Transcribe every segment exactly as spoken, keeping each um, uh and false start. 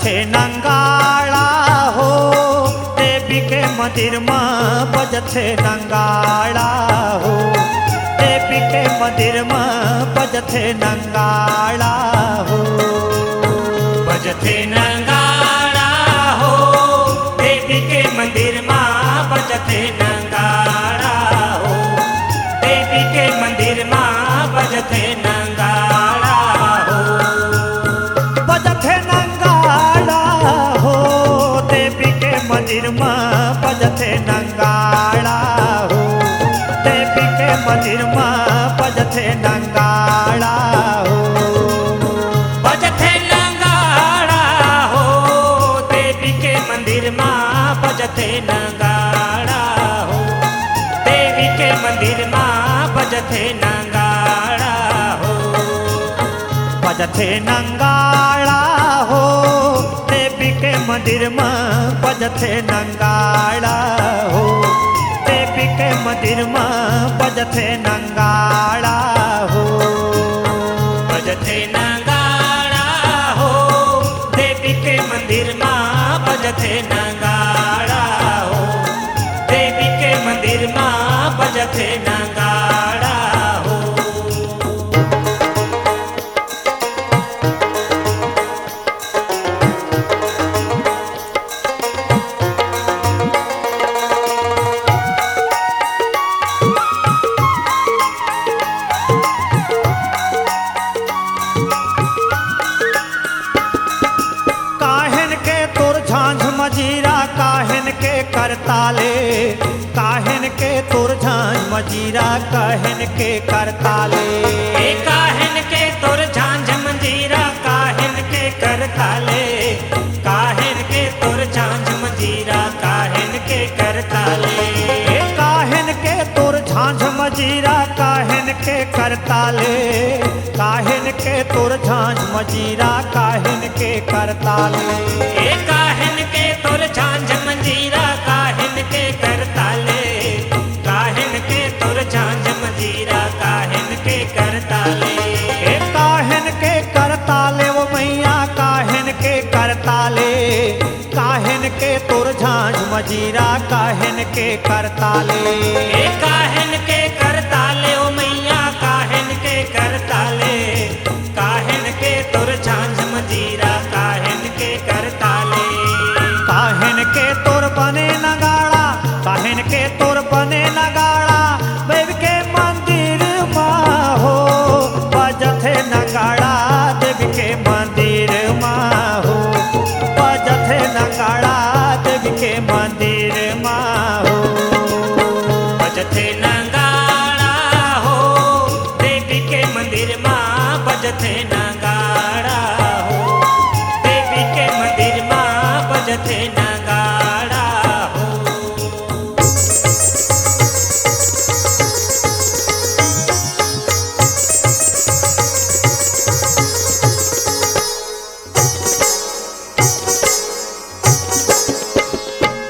बजथे नंगाड़ा हो, देवी के मंदिर म बजथे नंगाड़ा हो, देवी के मंदिर म बजथे नंगाड़ा हो। बजथे नंगाड़ा हो, देवी के मंदिर म बजथे नंगाड़ा हो, देवी के मंदिर म बजथे नंगाड़ा हो। बजथे नंगाड़ा हो, देवी के मंदिर म बजथे नंगाड़ा हो, देवी के मंदिर म बजथे नंगाड़ा हो। बजथे नंगाड़ा हो, देवी के मंदिर म बजथे नंगाड़ा हो, देवी के मंदिर म बजथे नंगाड़ा हो। बजथे नंगाड़ा हो, देवी के मंदिर म बजथे नंगाड़ा हो, देवी के मंदिर म बजथे नंगाड़ा हो। बजथे नंगाड़ा हो, देवी के मंदिर म बजथे नंगाड़ा हो, देवी के मंदिर म बजथे नंगाड़ा हो। काहेन के तोर झांझ मजीरा, काहेन के करताले, काहेन के तोर झांझ मजीरा, काहेन के करताले। ए काहेन के तोर झांझ मंजीरा, काहेन के करताले, काहेन के तोर झांझ मंजीरा, काहेन के करताले। ए काहेन के तोर झांझ मजीरा, काहेन के करताले, काहेन के तोर झांझ मजीरा, काहेन के करताले। ए काहेन के तोर झांझ मंजीरा, काहेन के करताले, काहेन के तोर झांझ मंजीरा, काहेन के करताले। ए काहेन के करताले ओ मैया, काहेन के करताले, काहेन के तोर झांझ मजीरा, काहेन के करताले। ए काहेन के करताले ओ मैया, काहेन के करताले, काहेन के तोर झांझ मजीरा, काहेन के करताले। काहेन के तोर बने नगाड़ा, काहेन के तोर बने नगाड़ा, देवी के मंदिर मा हो, बजथे नगाड़ा देवी के मंदिर मा हो, बजथे नगाड़ा देवी के मंदिर मा हो। बजथे नगाड़ा हो, देवी के मंदिर मा बजथे नगाड़ा हो, देवी के मंदिर मा बजथे नगाड़ा हो।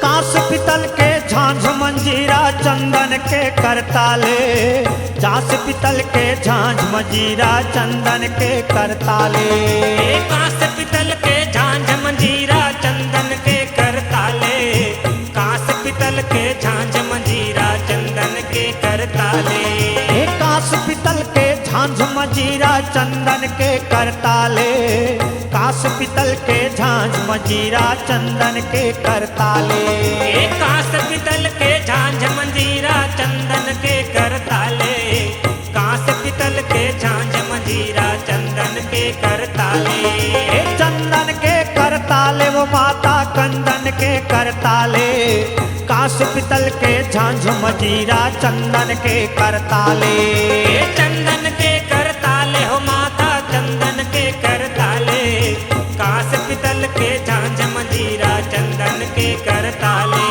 कांस पीतल के झांझ मंजीरा चंदन के करताले, कांस पीतल के झांझ मंजीरा चंदन के करताले। ए कांस पीतल के झांझ मंजीरा चंदन के करताले, कांस पीतल के झांझ मंजीरा चंदन के करताले। ए कांस पीतल के झांझ मंजीरा चंदन के करताले, कांस पीतल के झांझ मंजीरा चंदन के करताले। ए कांस पीतल के झांझ मंजीरा चंदन के करताले, कांस पीतल के झांझ मंजीरा चंदन के करताले। ए चंदन के करताले ओ माता, चंदन के करताले, कांस पीतल के झांझ मंजीरा चंदन के करताले। ए चंदन के करताले हो माता, चंदन के करताले, कांस पीतल के झांझ मंजीरा चंदन के करताले।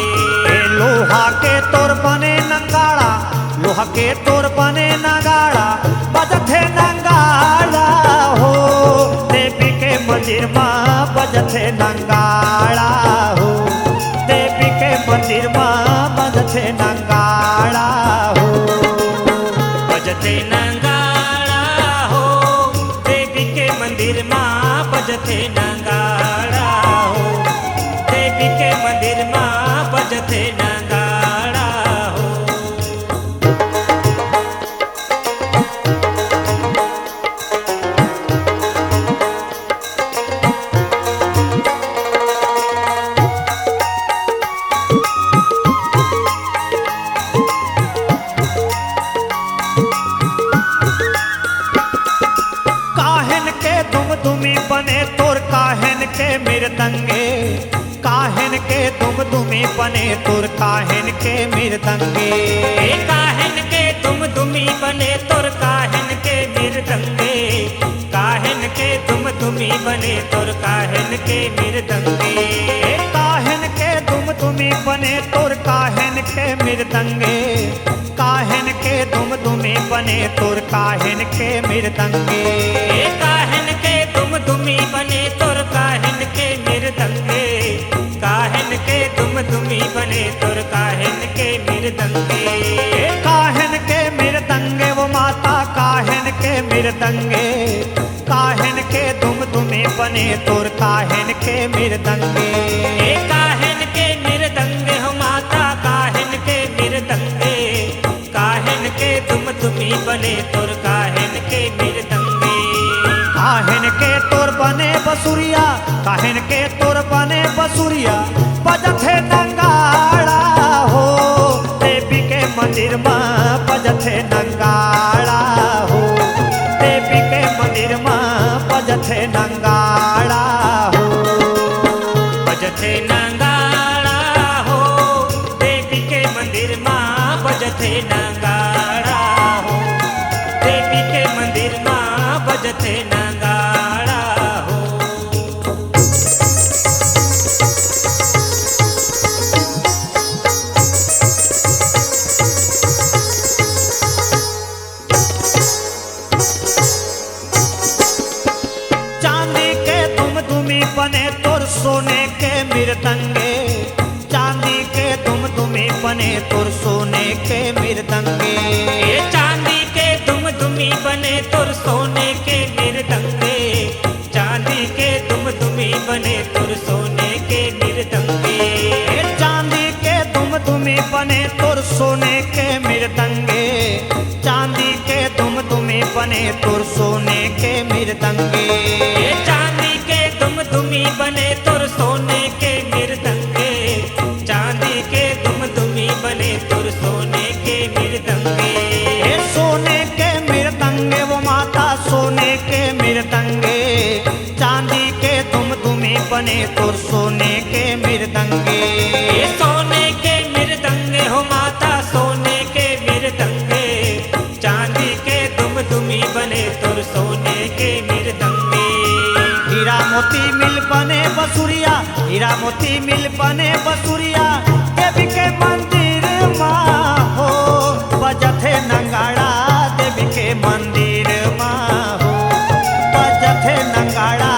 ए लोहा के तोर बने नगाड़ा, लोहा के तोर बने नगाड़ा, बजथे नगाड़ा हो, देवी के मंदिर मा बजथे नगाड़ा हो, देवी के मंदिर मा बजथे नगाड़ा हो। बजथे नगाड़ा हो, देवी के मंदिर मा बजथे नगाड़ा दुमी बने तोर काहिन के मृदंगे। ए काहिन के दुम दुमी बने तोर काहिन के मृदंगे। काहिन के दुम दुमी बने तोर काहिन के मृदंगे। ए काहिन के दुम दुमी बने तोर काहिन के मृदंगे। काहिन के दुम दुमी बने तोर काहिन के मृदंगे। ए काहिन के दुम दुमी बने तोर काहिन के मृदंगे। काहिन के दुम दुमी बने तोर काहिन के मृदंगे। ए काहिन के मृदंगे वो माता काहिन के मृदंगे। काहिन के दुम दुमी बने तोर काहिन के मृदंगे। ए काहिन के मृदंगे हो माता काहिन के मृदंगे। काहिन के दुम दुमी बने तोर काहिन के मृदंगे। काहिन के तोर बने बसुरिया। काहिन के तोर बने बसुरिया। बजथे नंगाड़ा हो। देवी के मंदिर मा बजथे नंगाड़ा हो। देवी के मंदिर मा बजथे नंगाड़ा हो। बजथे नंगाड़ा हो। देवी के मंदिर मा बजथे नंगाड़ा हो। देवी के मंदिर मा बजथे नंगाड़ा हो। चांदी के दुम दुमी बने तोर सोने के मृदंगे। चांदी के दुम दुमी बने तोर सोने के मृदंगे। ए चांदी के दुम दुमी बने तोर सोने के मृदंगे। चांदी के दुम दुमी बने तोर सोने के मृदंगे। ए चांदी के दुम दुमी बने तोर सोने के मृदंगे। चांदी के दुम दुमी बने तोर सोने के मृदंगे। ए चांदी के दुम दुमी बने तोर सोने के मृदंगे। चांदी के दुम दुमी बने तोर सोने के मृदंगे। ए सोने के मृदंगे वो माता सोने के मृदंगे। चांदी के दुम दुमी बने तोर सोने के मृदंगे। ए सोने के मृदंगे हो माता सोने के मृदंगे। चांदी के दुम दुमी बने तोर सोने के मृदंगे। हीरा मोती मिल बने बसुरिया। हीरा मोती मिल बने बसुरिया। देवी के मंदिर मा हो बजथे नंगाड़ा। देवी के मंदिर मा हो बजथे नंगाड़ा।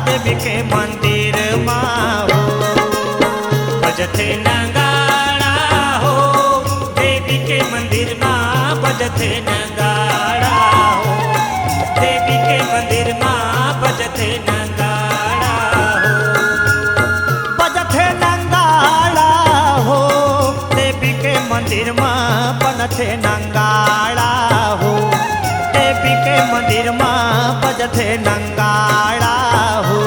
देवी के मंदिर मा हो बजथे नंगाड़ा हो। देवी के मंदिर मा बजथे नंगाड़ा हो। देवी के मंदिर मा बजथे नंगाड़ा हो। बजथे नंगाड़ा हो। देवी के मंदिर मा बजथे नंगाड़ा हो। देवी के मंदिर मा बजथे नंगाड़ा हो।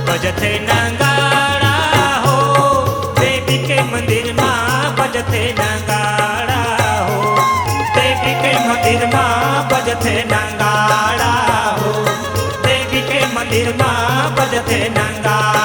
बजथे नंगाड़ा हो। देवी के मंदिर मा बजथे नंगाड़ा हो। देवी के मंदिर मा बजथे नंगाड़ा हो। देवी के मंदिर मा बजथे नंगाड़ा